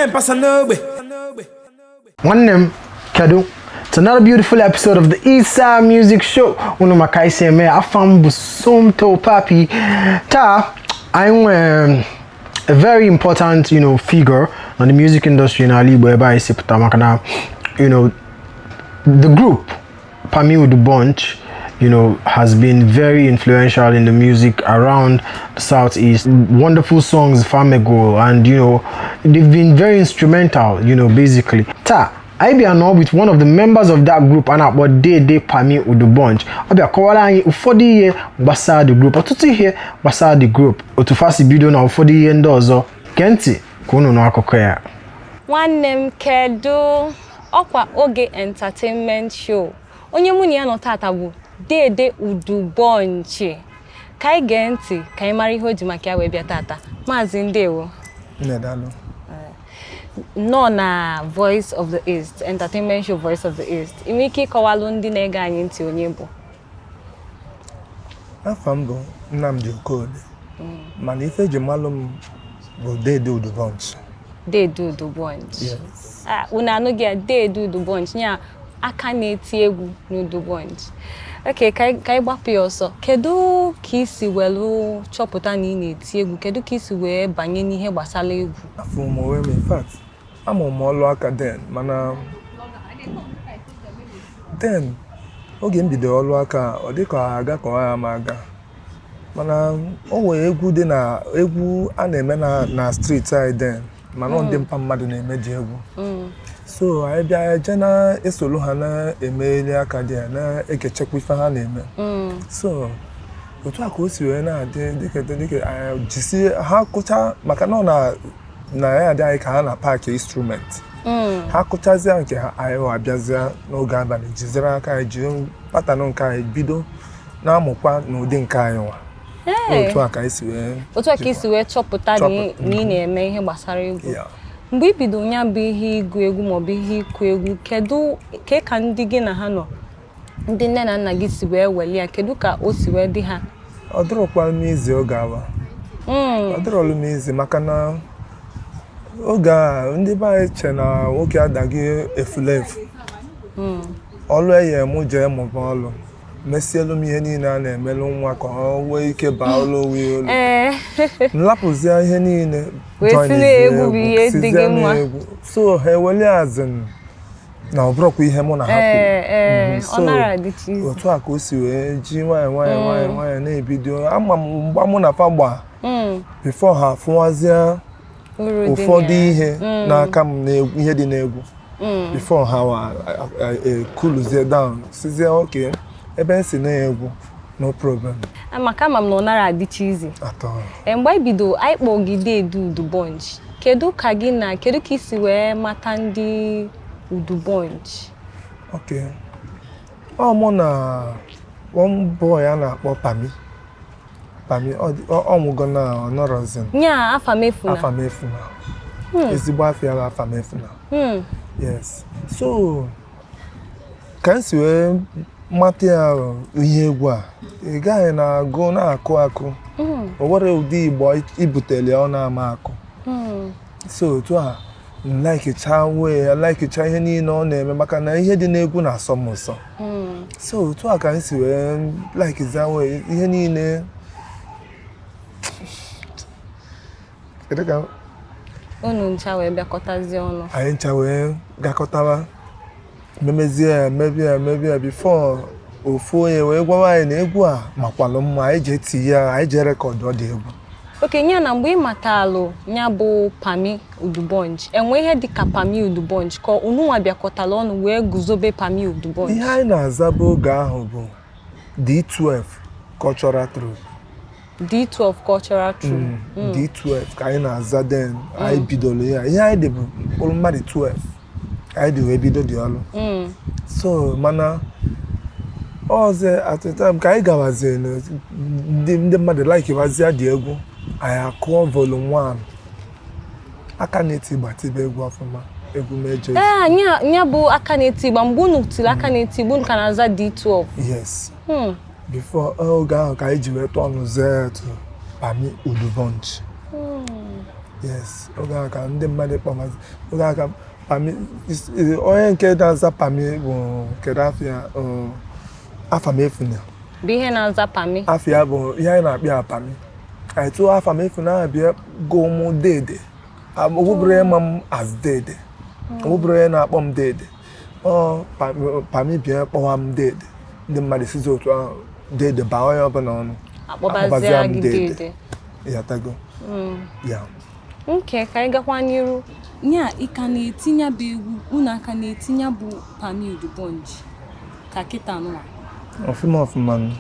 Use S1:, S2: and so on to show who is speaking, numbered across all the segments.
S1: Mpasa n'ogbe.
S2: Nwanne m, kedu? It's another beautiful episode of the Eastside Music Show. Unu maka isi eme afa m bụ Somto Papi. Taa, anyị nwere a very important figure on the music industry n'ala Igbo ebe anyị si pụta maka na the group Pami Udu Bunch has been very influential in the music around the Southeast. Wonderful songs, Famego, and they've been very instrumental, basically. Taa, anyị bịa nọ with one of the members of that group a na-akpọ Dede Pami Udu Bunch. Ọ bịa kọwara anyị ụfọdụ ihe gbasara the group, ọtụtụ ihe gbasara the group, otu fa si bido na ụfọdụ ihe ndị ọzọ. Gee ntị ka unu nụ akụkọ ya.
S3: Nwanne m, kedu? Ọkwa Oge Entertainment Show. Onye mụ na ya nọ tata bụ Dede Udu Bunch. Ka anyị gee ntị ka anyị mara ihe o ji maka ya wee bịa tata. Maazị, ndewo.
S4: Nne, daalụ.
S3: Nọ na Voice of the East Entertainment Show, Voice of the East. Ị nwere ike ịkọwalụ ndị na-ege anyị ntị onye bụ?
S4: Afa m bụ Nnamdi Okolie, mana ife eji malụ m bụ Dede Udu Bunch.
S3: Dede Udu Bunch.
S4: Yes.
S3: Ah, unu anụghị ya? Dede Udu Bunch nya aka na-eti egwu n'Udu Bunch. Ok, ka anyị gbapụ ya ọsọ. Kedu ka ị si welu chọpụta na ị na-eti egwu? Kedu ka ị si wee banye n'ihe gbasara egwu?
S4: Afọ m onwe m, in fact, amụ m ọlụ aka then, mana then oge m bidoro ọlụ aka, ọ dị ka aga ka ọ ya ma aga, mana o nwere egwu dị na egwu a na-eme na street anyị then, mana ọ ndị mpa mmadụ na-eme dị egwu. So anyị bịa eje na-esoro ha na-emeli aka dị ya, na-egechekwa ife ha na-eme. So otu a ka o si wee na-adị, dịka anyị jisi ha kụcha, maka na ọ na ya dị anyị ka ha na pack instrument ha kụchazie nke ha, anyị abịazịa n'oge abalị jizere aka anyị jiri pattern nke anyị bido na-amụkwa n'ụdị nke anyị nwa. Otu a ka anyị si wee
S3: Otu a ka ị si wee chọpụta na ị na-eme ihe gbasara egwu?
S4: Yeah.
S3: Mgbe ị bido ya bụ ihe ịgụ egwu maọbụ ihe ịkụ egwu, kedu ka ndị gị na ha nọ, ndị nne na nna gị, si wee weli ya? Kedu ka o si wee dị ha?
S4: Ọ dịrọkwa m izi oge awa. Ọ dịrọlụ m izi maka na oge a ndị be anyị che na nwoke adaghị efulefu. Ọlụ eye mụ jee mụba ọlụ, mesielu m ihe niile a na-emelụ nwa ka ọ nwee ike baa ụlọ onwe ya olu. Nlapụzie ihe niile
S3: Wee si
S4: joinizie
S3: na egwu bụ ihe dị
S4: sizie
S3: gị mma.
S4: n'egwu. So ha eweli azin na ọ bụrụkwa ihe mụ na ha kwuru.
S3: ee ee
S4: Mhm.
S3: Ọ nara adịcha izi.
S4: Otu a ka o si wee ji nwayọ nwayọ nwayọ nwayọ na-ebido. Ama m mgba mụ na fa gba before ha afụwazie
S3: Uru dị na
S4: ụfọdụ
S3: ya.
S4: ihe n'aka m n'egwu, ihe dị n'egwu, before ha wa ekuluzie down, sizie oke ebe m si na-egwu, no problem.
S3: Ah, maka ama m na ọ nara adịcha izi.
S4: Atọ.
S3: Ee, mgbe anyị bido, anyị kpọọ gị Dede Udu Bunch. Kedu ka gị na kedu ka ị si wee mata ndị Udu Bunch?
S4: Ok, ọ mụ na one boy a na-akpọ Pami. Pami ọ nwụgo na ọ nọrọzin.
S3: Nya Afamefuna?
S4: Afamefuna, ezigbo afọ ya bụ Afamefuna. Yes, so ka m si wee mata ya, ihe egwu a ị gaghị na-agụ na-akụ akụ, o nwere ụdị igbo ibutere ya ọ na-ama akụ. So otu a m likecha wee ya, likecha ihe niile ọ na-eme, maka na ihe dị n'egwu na-asọ m ụsọ. So otu a ka m si wee likezia wee ihe niile. Kedu ka
S3: Unu ncha wee bịakọtazie ọnụ?
S4: Anyị ncha wee gakọtawa, memezie ya, mebie ya, mebie ya, before ofu onye wee gwawa anyị na egwu a makwalụ mma, anyị jee tinye ya, anyị jee record ọ dị egwu.
S3: Oke ya na mgbe ị matalụ ya bụ Pami Udu Bunch, enwe ihe dịka Pami Udu Bunch ka unu nwa bịakọtara ọnụ wee guzobe Pami Udu Bunch?
S4: Ihe anyị na-azaba oge ahụ bụ D12 Cultural Troupe.
S3: D12 Cultural Troupe.
S4: D12 ka anyị na-aza then. Anyị bidoro ya, ihe anyị dị bụ mkpụrụ mmadụ 12 anyị dị wee bido dị ọrụ. So mana ọzọ, at the time ka anyị gawazie, ndị mmadụ likewazie dị egwu anyị, akụọ volume 1, aka na-eti gbatibe egwu ọfụma, egwu meje.
S3: Ee, nya bụ aka na-eti igba. Mgbe unu tiri aka na-eti igba, unu ka na-aza D12?
S4: Yes. Before oge ahụ ka anyị ji wee tụọ ọnụ zee to Pami Udu Bunch. Yes, oge ahụ ka ndị mmadụ kpọmazi, oge ahụ ka Pami, onye nke na-aza Pami bụ, kedu afa ya? Afamefuna.
S3: Bụ ihe na-aza Pami.
S4: Afa ya bụ ihe anyị na-akpọ ya Pami. Anyị tụọ Afamefuna ahụ bịa gụọ mụ Dede. Ọ bụrụ onye ma m as Dede, ọ bụrụ onye na-akpọ m Dede, ọ Pami bịa kpọwa m Dede. Ndị mmadụ sizi otu ahụ Dede baa onye ọbụla ọnụ.
S3: Akpọbazia gị Dede.
S4: Ịghọtago ya?
S3: Nke ka anyị gakwa n'iru nya, ị ka na-etinye bụ egwu unu, aka na-etinye bụ Pami Udubonch ka kịta nụwa?
S4: Ọfụma ọfụma.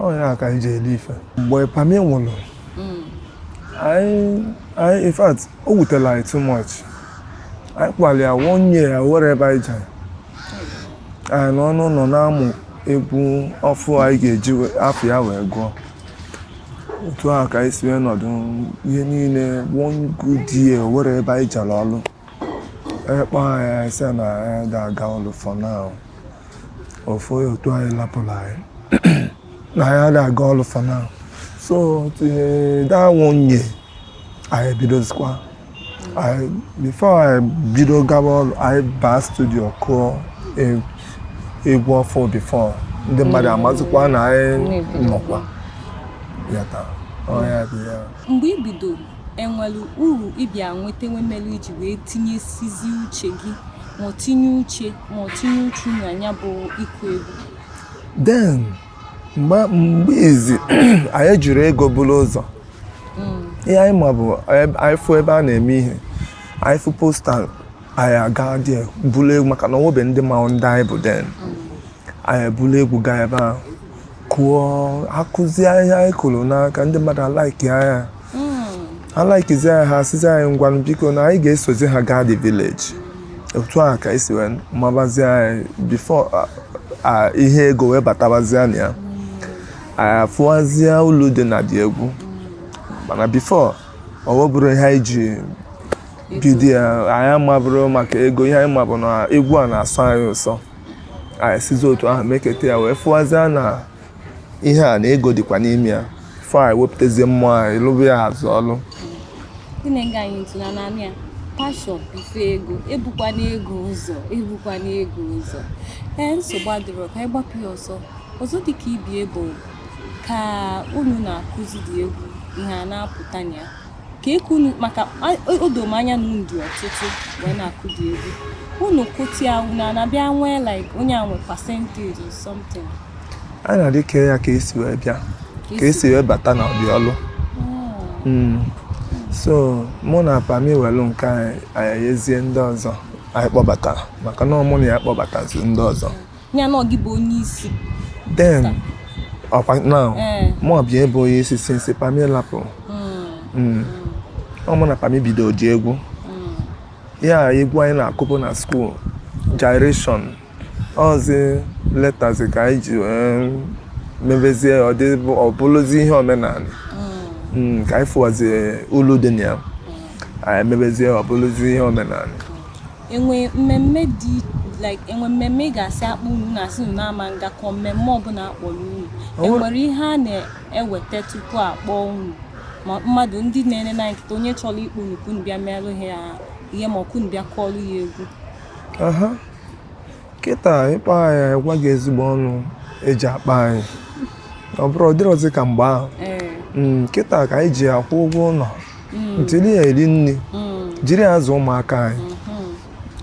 S4: Ọ ya ka anyị ji eli ife. Mgbe Pami nwụrụ, anyị, in fact, o wutere anyị too much. Anyị kwali ya one year, were ebe anyị jere, anyị nọ n'ụlọ na-amụ egwu ọfụ anyị ga-eji afọ ya wee gụọ. Otu a ka anyị si wee nọdụ ihe niile one good year, were ebe anyị jere ọlụ. Ekpọ anyị, anyị sị na anyị ga-aga ọlụ for now. Ofu otu anyị lapụrụ anyị na anyị adịghị aga ọlụ for now. So till that one year, anyị bidozikwa. Anyị, before anyị bido gaba ọlụ, anyị baa studio kụọ egwu ọfụ before ndị mmadụ amazikwa na anyị
S3: Na-ebido.
S4: nọkwa ya taa. Ọ ya bụ ya.
S3: Mgbe ị bidoro, enwere uru ịbịa nweta nwemelu iji wee tinyesizi uche gị, ma ọ tinye uche ma ọ tinye uchu na ya bụ ịkụ egwu?
S4: Then mgbe izi anyị jiri ego buru ụzọ, ihe anyị ma bụ anyị fụ ebe a na-eme ihe, anyị fụ poster, anyị aga dị buru egwu, maka na onwebe ndị ma ndị anyị bụ. Then anyị ebulu egwu gaa ebe ahụ kụọ, akụzie ihe anyị kụrụ n'aka, ndị mmadụ a-like anya, ha like-zi anyị, ha asịzi anyị ngwanụ, biko, na anyị ga-esozi ha gaa the village. Otu a ka esi wee mabazie anyị before ihe ego wee batabazie na ya, anyị afụwazie ulu dị na dị egwu. Mana before, ọ bụrụ ihe anyị ji bido ya, anyị amabụrụ maka ego. Ihe anyị ma bụ na egwu a na-asọ anyị ụsọ. Anyị sizi otu ahụ meketa ya, wee fụwazie na ihe a na ego dịkwa n'ime ya. Fọ anyị wepụtazie mmụọ anyị lụbụ ya azụ ọlụ.
S3: Ndị na-ege anyị ntị na naanị ya, passion before ego. Ebukwana ego ụzọ, ebukwana ego ụzọ. Ee, nsogbu adịrọ, ka anyị gbapụ ya ọsọ. Ọzọ dịka ibie bụ ka unu na-akụzi dị egwu, ihe a na-apụta na ya ka eke unu, maka o doo m anya na unu dị ọtụtụ wee na-akụ dị egwu. Unu kụtịa, unu a na-abịa nwee like onye a nwe percentage or something?
S4: A na-adị kee ya ka esi wee bịa, ka esi wee bata na ọdị ọlụ. So mụ na Pami welu nke anyị, anyị enyezie ndị ọzọ anyị kpọbatara, maka na ọ mụ na ya kpọbatazi ndị ọzọ.
S3: Ya na ọ gị bụ onye isi?
S4: Then ọkwa now,
S3: Ee.
S4: mụ bịa ebe onye isi since Pami lapụ. Ọ mụ na Pami bido ji egwu ya, egwu anyị na-akụpụ na school gyration. Ọzi letazi ka anyị ji wee mebezie, ọ dị ọ bụrụzi ihe omenala. Ka anyị fụwazie ulu dị na ya, anyị emebezie ọ bụrụzi ihe omenala.
S3: Enwe mmemme dị like, enwe mmemme ị ga-asị akpọ unu na-asị unu na-ama ngakọ, mmemme ọbụla akpọrọ unu, enwere ihe a na-eweta tupu akpọ unu? Ma mmadụ ndị na-ene na nkịta, onye chọrọ ịkpọ unu ka unu bịa merụ ha ihe, ma ọ ka unu bịa kụọrọ ya egwu?
S4: Aha, kịta ịkpọ anyị, anyị gwa gị ezigbo ọnụ eji akpa anyị. Ọ bụrụ ọ dịrọzi ka mgbe ahụ. Kịta ka anyị ji akwụ ụgwọ ụlọ, jiri ya eri nri, jiri ya azụ ụmụaka anyị.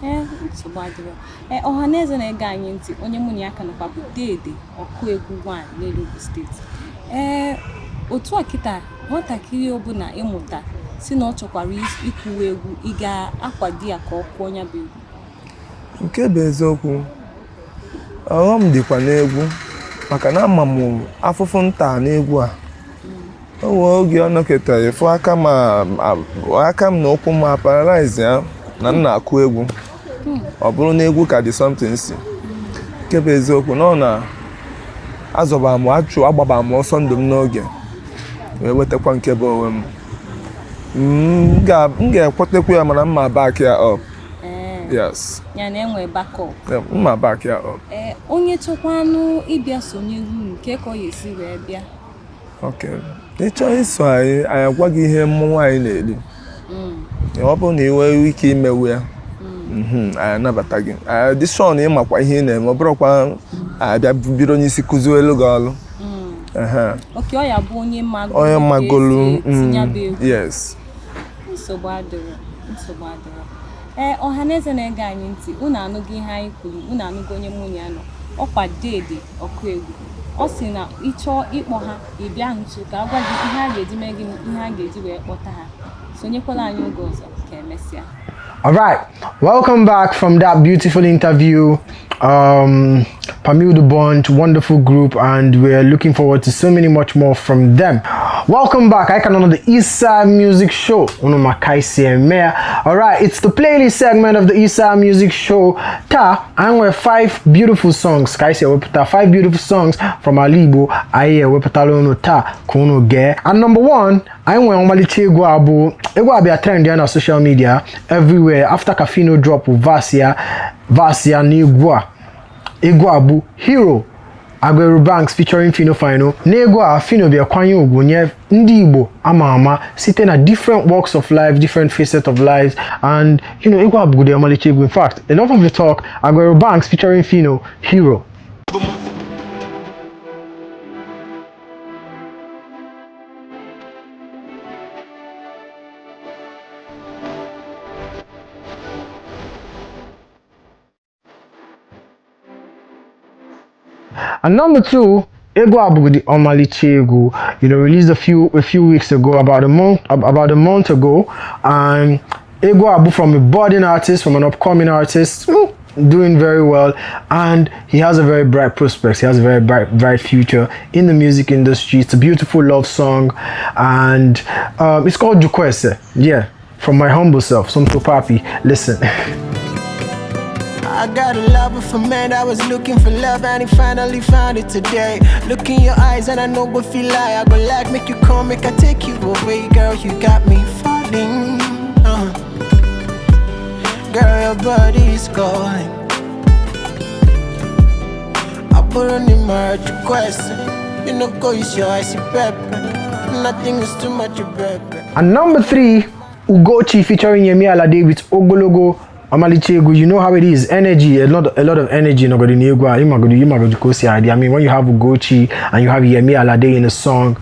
S3: Ee, nsogbu adịrọ. Ee, ọha na eze na-ege anyị ntị, onye mụ na ya ka nọkwa bụ Dede ọkụ egwu nwanyị n'Enugu Steeti. Ee, otu a kịta, nwatakịrị ọbụla ịmụta si na ọ chọkwara ịkụwa egwu, ị ga-akwado ya ka ọ kụọ ya bụ egwu?
S4: Nke bụ eziokwu, ọghọm dịkwa n'egwu, maka na ama m afụfụ nta n'egwu a. O nwee oge ọ nọkịta efu aka m, aka m na ụkwụ m paralyze ya na m na-akụ egwu. Ọ bụrụ na egwu ka dị something si. Nke bụ eziokwu na ọ na azọba m, achụ agbaba m ọsọ ndụ m n'oge wee wetakwa nke bụ onwe m. M ga-ekwetekwa ya, mana mma back ya up. Yes.
S3: Ya na enwe backup.
S4: Yeah, mma back ya up.
S3: Ee, onye chọkwanụ ịbịa sonyere unu, nke ka ọ ga-esi wee bịa?
S4: Ok, ị chọọ iso anyị, anyị agwa gị ihe mmọnwụ anyị na-eri. Ọ bụrụ na ị nwee ike imewu ya, anyị anabata gị. Anyị dị sure na ịmakwa ihe ị na-eme, ọ bụrụkwa abịa bido n'isi kụzielu gị ọrụ. Ehe.
S3: Oke ọ ya bụ onye magolu
S4: Onye magolu.
S3: Ka esi etinye bụ egwu.
S4: Yes.
S3: Nsogbu adịrọ, nsogbu adịrọ. Ee, ọha na eze na-ege anyị ntị, unu anụgo ihe anyị kwuru, unu anụgo onye mụ na ya nọ, ọkwa Dede Ọkụegwu. Ọ sị na ịchọọ ịkpọ ha, ị bịa nso ka a gwa gị ihe a ga-eji mee gịnị, ihe a ga-eji wee kpọta ha. Sonyekwala anyị oge ọzọ. Ka emesịa.
S2: All right, welcome back from that beautiful interview. Pammy Udubonch, wonderful group, and we're looking forward to so many much more from them. Welcome back. I can on the Eastside Music Show. Unu makaisi eme. All right, it's the playlist segment of the Eastside Music Show. Ta, and we're five beautiful songs. Kaisi ewepụta five beautiful songs from Alibo. Aye ewepụtala unu taa ka unu gee. And number one, anyị nwere ọmalịcha egwu a bụ egwu a bịa trend ya na social media everywhere after ka Phyno drop verse ya n'egwu a. Egwu a bụ Hero, Aguero Banks featuring Phyno Fino. N'egwu a, Phyno bịa kwanye ugwu nye ndị Igbo ama ama site na different walks of life, different facets of lives, and egwu a bụgide ọmalịcha egwu. In fact, enough of the talk. Aguero Banks featuring Phyno, Hero. And number two, egwu a bụgide ọmalịcha egwu, released a few weeks ago, about a month ago, and egwu a bụ from a budding artist, from an upcoming artist, doing very well, and he has a very bright prospects. He has a very bright, bright future in the music industry. It's a beautiful love song, and it's called Jukwese. Yeah, from my humble self, Somto Papi. Listen.
S1: I got a lover for man that was looking for love and he finally found it today. Look in your eyes and I know go feel lie. I go like make you come, make I take you away, girl. You got me falling. Girl, your body's calling. I put on the merge request. You know, go use your icy pepper. Nothing is too much, baby.
S2: And number three, Ugochi featuring Yemi Alade with Ogologo, Ọmalịcha egwu. You know how it is. Energy, a lot of energy. Nobody I mean, when you have Ugochi and you have Yemi Alade in a song,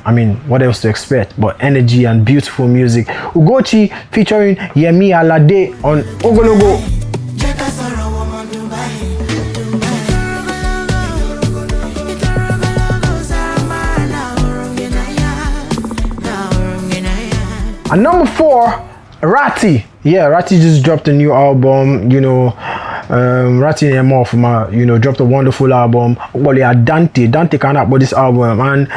S2: I mean, what else to expect but energy and beautiful music? Ugochi featuring Yemi Alade on Ogologo.
S1: Jẹ́ ká sọ̀rọ̀ wọn mọ́ Dubai, Dubai. Itorogologo, sama na orungenaya, na orungenaya.
S2: And number four, Ratty. Yeah, Ratty just dropped a new album. Ratty and from dropped a wonderful album. Well, yeah, Dante, Dante cannot but this album, and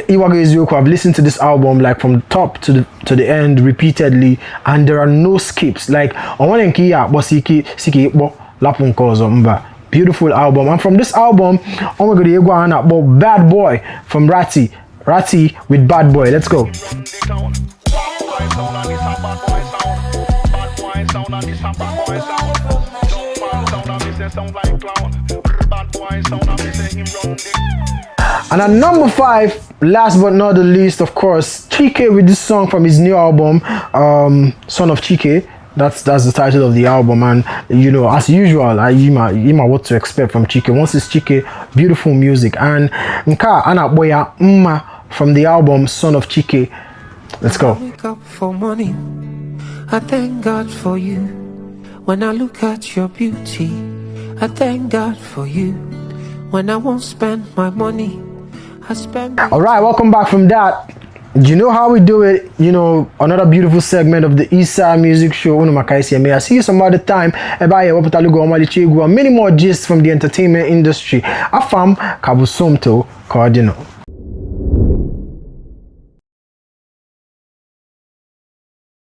S2: Iwago Eziokwu, I've listened to this album like from top to the end repeatedly, and there are no skips. Like, on one nke ya akpọ siki siki ikpọ lapụ nke ọzọ mba. Beautiful album, and from this album, oh my God, egwu a na-akpọ Bad Boy from Ratty. Ratty with Bad Boy. Let's go.
S5: Bad boy sound and this a bad boy sound. Bad boy sound and this a bad boy sound. Jump man sound and me say sound like clown. Bad boy sound and me say him run the
S2: And at number five, last but not the least, of course, Chike with this song from his new album, Son of Chike. That's the title of the album, and as usual, I you ma what to expect from Chike. Once it's Chike, beautiful music, and nka a na-akpọ ya Mma from the album Son of Chike. Let's go.
S6: Wake up for morning, I thank God for you. When I look at your beauty, I thank God for you. When I won't spend my money, I spend it.
S2: All right, welcome back from that. You know how we do it. Another beautiful segment of the Eastside Music Show. Unu maka isi eme. I see you some other time. Ebe anyị ewepụtalugo ọmalịcha egwu and many more gists from the entertainment industry. Afam Kabusomto Cardinal.